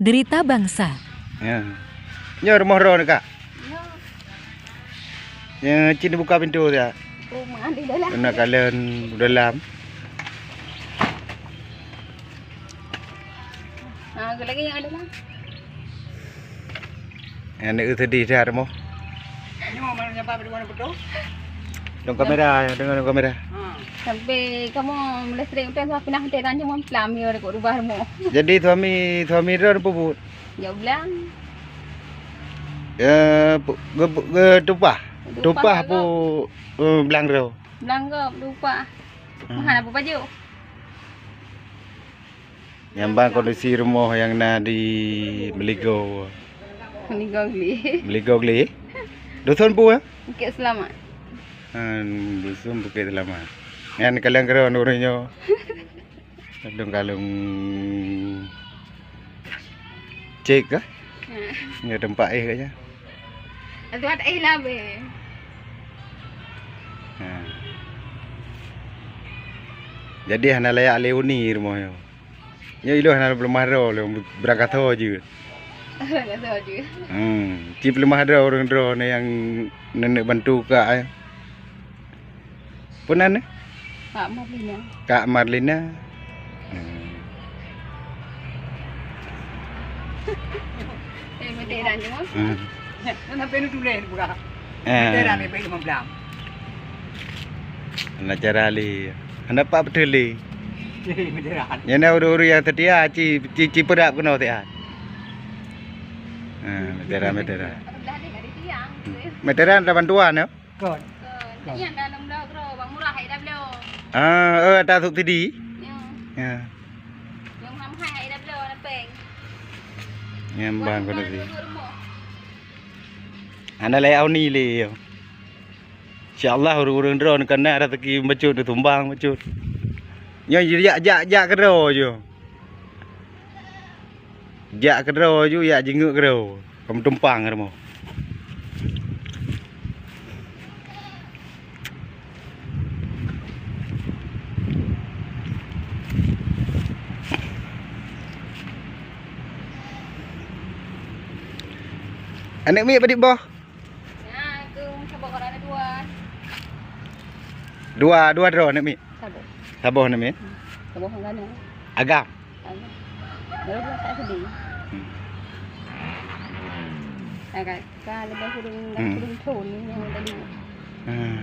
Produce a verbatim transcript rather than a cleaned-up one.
Derita bangsa. Ya. Nyoe rumoh droeneuh, Kak? Ya. Nyoe cit buka pintoe, ya. Rumah di dalam. Keuneuk kalon di dalam. Ha, lagi nyang ada lah. Aneuk seudeh that rumoh. Nyoe mana nyapa berdua betul? Dong kamera, ya, dengan dong kamera. Ha. Sampai kamu listrik betul, sampai pinah hotel Tanjung Mamplam, ya, dekat rumah rumoh. Jadi suami, suami droeneuh peue buet? Ya, blang. Ya, pu-, ge-, ge-, tupah. Tupah. Tupah pu, eh, blang droe. Blang gop, tupah. Hmm. Mahal apa baju? Nyang ban kondisi rumoh nyang na di Meuligoe. Meuligoe Glé. Meuligoe Glé. Dusun peue, eh? Bukit Selamat. Ha, dusun Bukit Selamat. Nyan kaleng keudroe ureueng nyoe. Kalung-kalung cek kah? Ha. Nyoe teumpat éh kat nyan. Atuh ada éh lah be. Ha. Jadi hana layak lé uni rumoh nyoe. Nyoe ilôn hana peuleumah droe lé, beurangkat tho jeuet. Beurangkat tho jeuet. Hmm, ci peuleumah droe ureueng droeneuh nyang neuneuk bantu kak, eh. Peue nan nyoe? Kak Marlina. Kak Marlina. Hmm. Eh, beutôi dah nyoe. Hmm. Nan sampai nu tuléh buka. Eh. Beutôi dah, baik lima belas. Hana cara lé. Hana pat beutôi lé. Beutôi dah. Nyan na ureueng-ureueng nyang seutia, ci, ci, ci peurab keunoe siat. Ha, meteran, meteran. Belah ni ada tiang. Hmm. Meteran ada bantuan, ya? Kon. Kon. Nyan dalam bloe bro, bang murah hai dah bloe. Ah, eh, tak subsidi? Ya. Ya. Yang mahal hai dah bloe, ada peng. Nyang ban kondisi. Hana lé auni lé. Insya Allah ureueng-ureueng droeneuh ka na rezeki bacut, sumbang bacut. Nyoe jak, jak, jak keudroe ju. Jak keudroe ju, jak jingeuk keudroe. Ka meutumpang rumoh. Aneuk miet padit boh? Nah, itu saboh orang ada dua. Dua, dua droe aneuk miet? Saboh. Saboh aneuk miet? Hmm. Saboh orang gana. Agam? Agam. Baru dua tak sedih. Hmm. Agak ka lepas kurung, hmm, kurung thon ni yang tadi. Hmm.